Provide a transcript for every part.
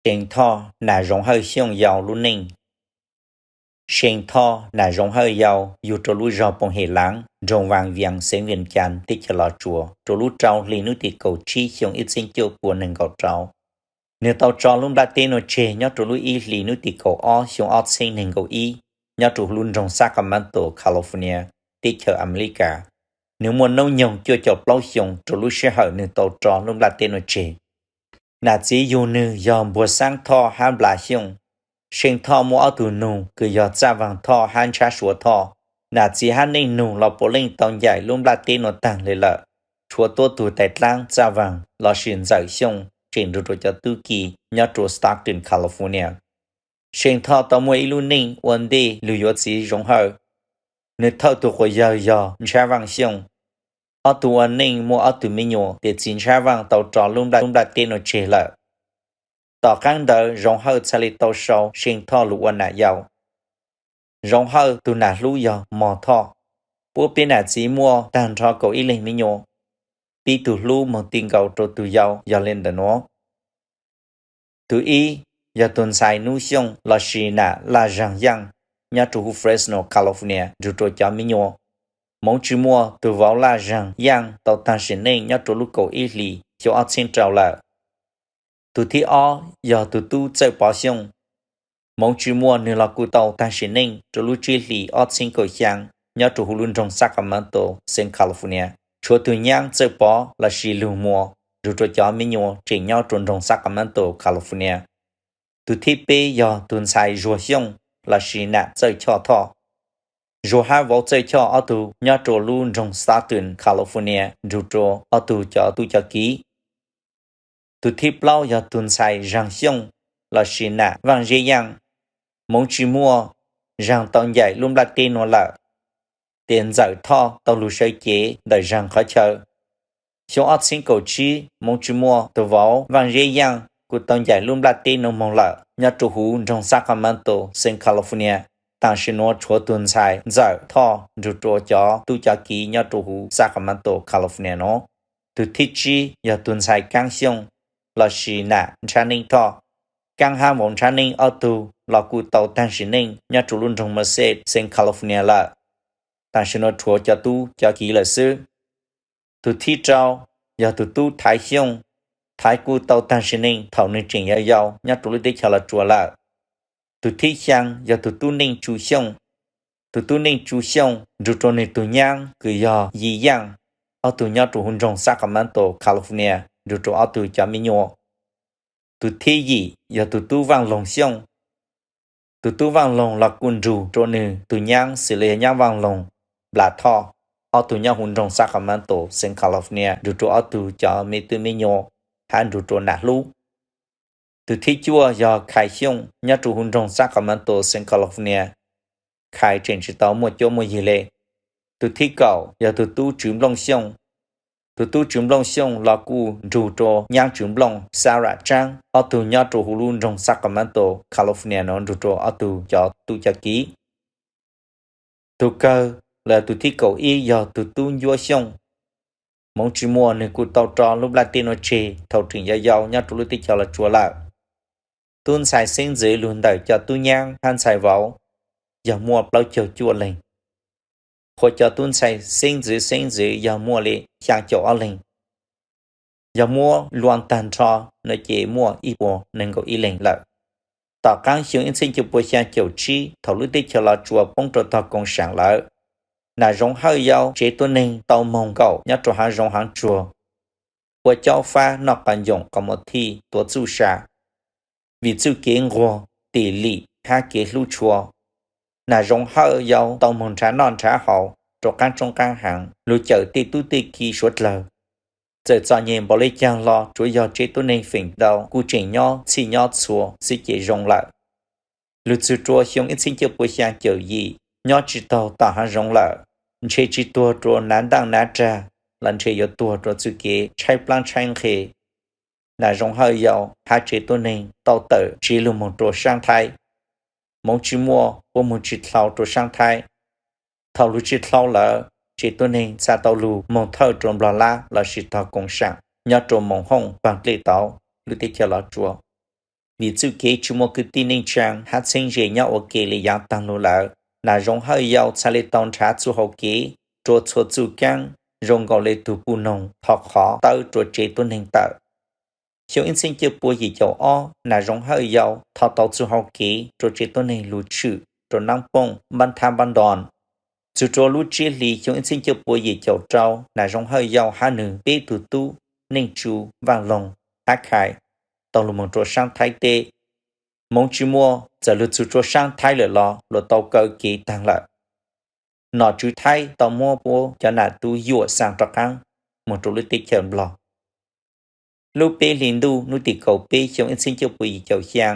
See Thoj, Nam Zoov Hawj Xyooj yau lub neej. See Thoj, Nam Zoov Hawj yau, yug rau lub zog Poom Hem Laav, nroog Vaj Vias, xeev Vias Cas, teb chaws Los Tsuas, rau lub rau hli hnub tim kaum tsib xyoo ib txhiab cuaj pua nees nkaum rau. Nws tau tso lub nplaj teb nuav tseg nyob rau lub ib hlis hnub tim kaum ob xyoo ob txhiab nees nkaum ib, nyob rau lub nroog Sacramento, California, teb chaws Amelikas. Nws muaj noob nyoog cuaj caum plaub xyoos rau lub sij hawm nws tau tso lub nplaj teb nuav tseg. Nam txiv yug nws yog Npuag Xaab Thoj hab Nplas Xyooj. See Thoj muaj ob tug nug kws yog Txaj Vaag Thoj hab Ntshab Suav Thoj. Nam txiv hab neej nug los puav leej tau ncaim lub nplaj teb nuav taag le lawm, tshuav tuab tug tais dlaab Txaj Vaag lossis Ntxawm Xyooj tseem nrug rua cov tub ki nyob rua Stockton, California. See Thoj tau muaj ib lub neej ua ntej lug yuav txiv Zoov Hawj. Nws thawj tug quas yawg yog Ntshab Vaaj Xyooj. Ob tug ua neej muaj ob tug me nyuam, tes txiv Ntshab Vaaj tau tso lub nplaj teb nuav tseg lawm. Tom qaab ntawd Zoov Hawj txhaj le tau sau See Thoj lug ua nam yau. Zoov Hawj tug nam hlub yog Mog Thoj. Puab peb nam txiv muaj taag nrho kaum ib leeg me nyuam, pib tug hlub moog ti nkaus rua tug yau yog le ntawm nuav. Tug ib yog tug ntxhais Nub Xyooj lossis nam Laj Zaag Yaaj, nyob rua huv Fresno, California nrug rua cov me nyuam. Moov tsi muaj, tug vauv Laj Zaag Yaaj tau taag sim neej nyob rua lub kaum ib hlis xyoo ob txhiab rau lawm. Tug thib ob yog tug tub Txawj Pov Xyooj. Moov tsi muaj, nwg los kuj tau taag sim neej rua lub tsib hlis ob txhiab kaum xyaa nyob rua huv lub nroog Sacramento, xeev California. Tshuav tug nyaab Txawj Pov lossis Lug Muas nrug rua cov me nyuam tseem nyob rua nroog Sacramento, California. Tug thib peb yog tug ntxhais Zuag Xyooj lossis nam Txawj Choj Thoj. Zuag hab vauv Txawj Choj ob tug nyob rua lub nroog Stockton, California nrug rua ob tug cov tub cov kiv. Tug thib plaub yog tug ntxhais Zaag Xyooj lossis nam Vaaj Zeb Yaaj. Moov tsi muaj, Zaag tau ncaim lub nplaj teb nuav lawm, tes Ntxawm Thoj tau lug sawv cev ntawm Zaag qhov chaw. Xyoo ob txhiab kaum tsib, moov tsi muaj, tug vauv Vaaj Zeb Yaaj kuj tau ncaim lub nplaj teb nuav moog lawm nyob rua huv nroog Sacramento, xeev California. Tam sim nuav tshuav tug ntxhais Ntxawm Thoj nrug rua cov tub cov kiv nyob rua huv Sacramento, California nuav. Tug thib tsib yog tug ntxhais Kaab Xyooj lossis nam Nrhab Neej Thoj. Kaab hab vauv Nrhab Neej ob tug los kuj tau taag sim neej nyob rua lub nroog Merced, xeev California lawm. Tam sim nuav tshuav cov tub cov kiv lawm xwb. Tug thib rau yog tug tub Thaiv Xyooj. Thaiv kuj tau taag sim neej thaum nwg tseem yau yau nyob rua lub teb chaws Los Tsuas lawm. Tug thib xyaa yog tug tub Neej Tsu Xyooj. Tug tub Neej Tsu Xyooj nrug rua nwg tug nyaab kws yog Yim Yaaj, ob tug nyob rua huv nroog Sacramento, California nrug rua ob tug cov me nyuam. Tug thib yim yog tug tub Vaaj Loog Xyooj. Tug tub Vaaj Loog los kuj nrug rua nwg tug nyaab xws le yog nyaab Vaaj Loog, Nplas Thoj, ob tug nyob huv nroog Sacramento, xeev California nrug rua ob tug cov me tub me nyuam hab nrug rua nam hlub. Tug thib cuaj yog Khais Xyooj nyob rua huv nroog Sacramento, xeev California. Khais tseem tsi tau muaj cuab muaj yig le. Tug thib kaum yog tug tub Tswv Nplooj Xyooj. Tug tub Tswv Nplooj Xyooj los kuj nrug rua nyaab Tswv Nplooj, Sarah Tsaab, ob tug nyob rua huv lub nroog Sacramento, California nuav nrug rua ob tug cov tub cov kiv. Tug kawg los tug thib kaum ib yog tug tub Ncuab Xyooj. Moov tsi muaj, nwg kuj tau rua lub nplaj teb nuav tseg thaum tseem yau yau nyob rua lub teb chaws Los Tsuas lawm. Tub ntxhais xeeb ntxwv lug ntawm cov tub nyaab hab ntxhais vauv yog muaj plaub caug cuaj leeg, qhuas cov tub ntxhais xeeb ntxwv xeeb ntxwv yog muaj le xyaa caum ob leeg. Yog muab luas taag nrho nuav ces muaj ib puas neeg nkaum ib leeg lawm. Tom qaab xyoo ib txhiab cuaj pua xyaa caum tsib thaum lub teb chaws Los Tsuas poob rua tog Koom Saam lawm, Nam Zoov Hawj Yau tsev tuab neeg tau moog nkaum nyob rua haav zoov haav tsuag, ua caub fab noj qos ncoom qos muas thij tuav txuj sa. Vim txuj kev nquag, tim lim hab kev hlub tshua, Nam Zoov Hawj Yau tau moog nrhav noj nrhav haus rua qaab tshoob qaab haav lug cawm tej tub tej ki suav dlawg. Txawm txom nyem npaum le caag los tsuav yog tsev tuab neeg feem ntau kuj tseem nyob txhij nyob txhua xwb ces zoo lawm. Lug txug rua xyoo ib txhiab cuaj pua xyaa caum yim, nyob tsi taug tom haav zoov lawm, ntshe tsi tuag rua nav ntaaj nav rag los ntshe yuav tuag rua txuj kev tshaib plaab tshaib nqhe. Nam Zoov Hawj Yau hab tsev tuab neeg tau tawm tsiv lug moog rua saab Thaib. Moov tsi muaj, puab moog tsi dlhau rua saab Thaib. Thaum lug tsi dlhau lawm, tsev tuab neeg txhaj tau lug moog thawj rua Nplog Lab lossis tog Koom Saam nyob rua Moos Hooj, Paag Dlej Tauv, lub teb chaws Los Tsuas. Vim txuj kev tsis muaj kwv tij neej tsaa hab txheeb ze nyob ua ke le yaav taag lug lawm, Nas Zoov Hawj Yau txhad le tau nrhav txuj hau kev rua txhua txuj kaab zoo nkaus le tug puj noog tho qhov tawb rua tsev tuab neeg tawm. Xyoo ib txheeb cuaj pua yim caum ob, Nas Zoov Hawj Yau tho tau txuj hau kev rua tsev tuab neeg lug tshwm rua Naab Pooj, Npab Thab Npab Ntoos. Txug rua lub tsib hlis xyoo ib txheeb cuaj pua yim caum rau, Nas Zoov Hawj Yau hab nwg peb tug tub Neej Tsu, Vaaj Loog hab Khai tau lug moog rua saab Thaib teb. Moov tsi muaj, txawm lug txug rua saab Thaib lawm los luag tau kaw kev taag lawm. Nom tswv Thaib tau muab puab cov nam tub yuam xaa rov qaab moog rua lub teb chaws Nplog. Lub peb hlis ntuj nub tim kaum peb xyoo ib txheeb cuaj pua yim caum xyaa,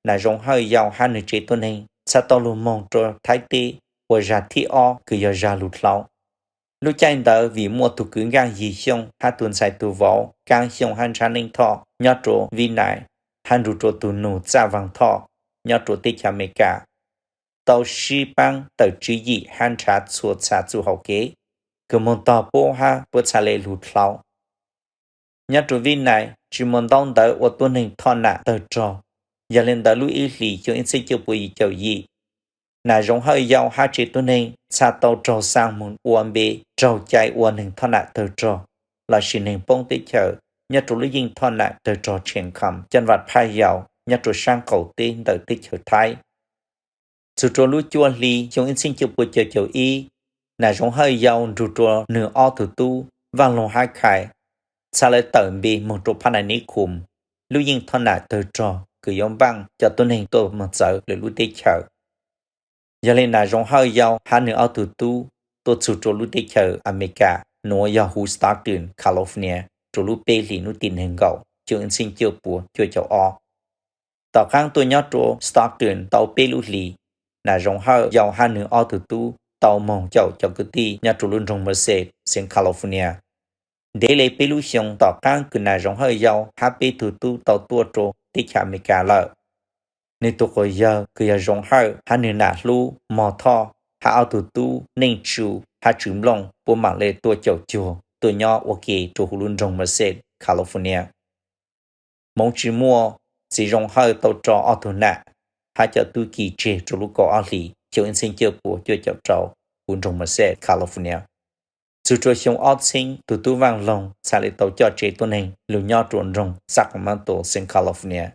Nas Zoov Hawj Yau hab nwg tsev tuab neeg txhad tau lug moog rua Thaib teb ua zag thib ob kws yog zag lug dlhau. Lub caij ntawd vim muaj tug kwv nkaaj yig xyooj hab tug ntxhais tug vauv Kaab Xyooj hab Ntsab Neej Thoj nyob rua Vib Nais hab nrug rua tug nug Txaj Vaag Thoj nyob rua teb chaws Amelikas tau sib paab tawm tswv yim hab nrhav txhua txha txuj hau kev kws moog tog puab hab puab txhad le lug dlhau. Nyob rua Vib Nais tsi muaj ntaub ntawv ua tuab neeg thoj nam tawg rog, yog le ntawd lub ib hlis xyoo ib txheeb cuaj pua yim caum yim, Nas Zoov Hawj Yau hab tsev tuab neeg txhad tau raug xaa moog ua npe raug cai ua neeg thoj nam tawg rog lossis neeg poob teb chaws nyob rua lub yeej thoj nam tawg rog Tsheem Kham Caj Vaj Phaj Yau nyob rua saab qaum teb ntawm teb chaws Thaib. Txug rua lub cuaj hli xyoo ib txheeb cuaj pua cuaj caum ib, Nas Zoov Hawj Yau nrug rua nwg ob tug tub Vaaj Loog hab Khai txhad le tawm npe moog rua Phaj Nais Nib Khum, lub yeej thoj nam tawg rog kws yuav npaaj cov tuab neeg tuaj moog txawv lwm lub teb chaws. Yog le Nas Zoov Hawj Yau hab nwg ob tug tub tuaj txug rua lub teb chaws Amelikas nuav yog huv Stockton, California rua lub peb hlis nub tim neeg nkaum xyoo ib txheeb cuaj pua cuaj caum ob. Tom qaab tuaj nyob rua Stockton tau peb lub hlis, Nas Zoov Hawj Yau hab nwg ob tug tub tau moog caum cov kwv tij nyob rua lub nroog Merced, xeev California. Ntev le peb lub xyoo tom qaab kws Nas Zoov Hawj Yau hab peb tug tub tau tuaj rua teb chaws Amelikas lawm, nwg tug quas yawg kws yog Zoov Hawj hab nwg nam hlub Mog Thoj hab ob tug tub Neej Tsu hab Tswv Nplooj puab maam le tuaj caum cuag tuaj nyob ua ke rua huv lub nroog Merced, California. Moov tsi muaj, txiv Zoov Hawj tau tso ob tug nam hab cov tub ki tseg rua lub kaum ob hlis xyoo ib txheeb cuaj pua cuaj caum rau huv nroog Merced, California. Txug rua xyoo ob txheeb, tug tub Vaaj Loog txhad le tau coj tsev tuab neeg lug nyob rua nroog Sacramento, xeev California.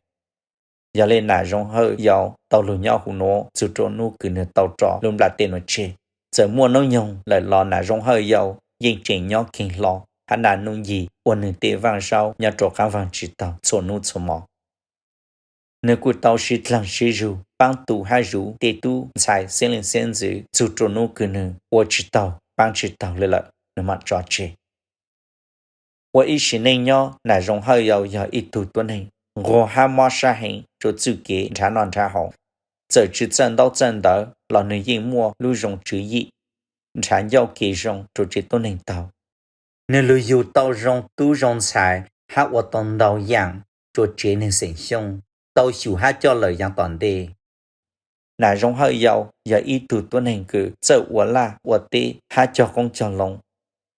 Yog le Nas Zoov Hawj Yau tau lug nyob huv nuav txug rua nub kws nwg tau rov lub nplaj teb nuav tseg. Txawm muaj noob nyoog lawm los Nas Zoov Hawj Yau yeej tseem nyob kheev hlo hab naj nuj ncig ua nwg tej vaaj zaub nyob rua qaab vaag tsi taug txhua nub txhua mo. Nwg kuj tau siv dlaag siv zug paab tu hab zuv tej tub ntxhais xeeb leej xeeb ntxwv txug rua nub kws nwg ua tsi taug paab tsi taug le lawm nwg maam tso tseg. Ua ib sim neej nyob, Nas Zoov Hawj Yau yog ib tug tuab neeg nquag hab mob sab heev rua txuj kev nrhav noj nrhav haus. Txawm tsi txawj ntaub txawj ntawv los nwg yeej muaj lub zoo tswv yim, nrhav ncauj kev zoo rua tsev tuab neeg taug. Nwg lug yug tau zoo tub zoo ntxhais hab ua tau ntau yaam rua tsev neeg xeem Xyooj tau xyum hab coj lawm yaav tom ntej. Nas Zoov Hawj Yau yog ib tug tuab neeg kws txawj ua laj ua teb hab cog qoob cog loo,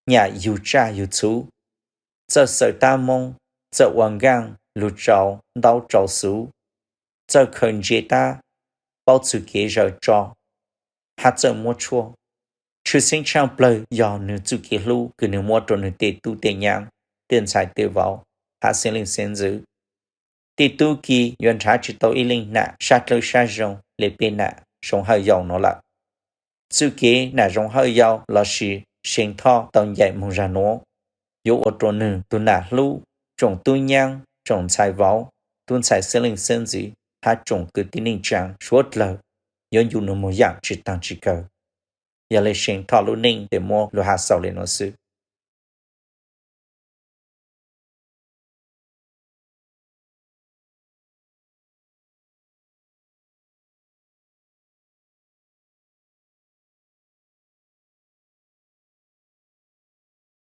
nyam yug tsaj yug txhuv, txawj xaws tab moob, txawj ua nkaaj lug tsau ntaub tsau xuv, txawj khaws ntse tab, paub txug kev zaws tso hab txawj muab tshuaj. Tshwj xeeb tshaaj plawg yog nwg txuj kev hlub kws nwg muab rua nwg tej tub tej nyab, tej ntxhais tej vauv hab xeeb leej xeeb ntxwv. Tej tub ki yuav nrhav tsi tau ib leej nam sab dlawb sab zoo le peb Nas Zoov Hawj Yau nuav lawm. Txuj kev Nas Zoov Hawj Yau lossis Seev Thoj tau ncaim moog zag nuav yuav ua rua nwg tug nam hlub, tsoom tub nyaab, tsoom ntxhais vauv, tub ntxhais xeeb leej xeeb ntxwv hab tsoom kwv tij neej tsaa suav dlawg yuav ncu nwg moog yaam tsi taag tsi kawg. Yog le Seev Thoj lub neej tes muab lug has xaus le nuav xwb.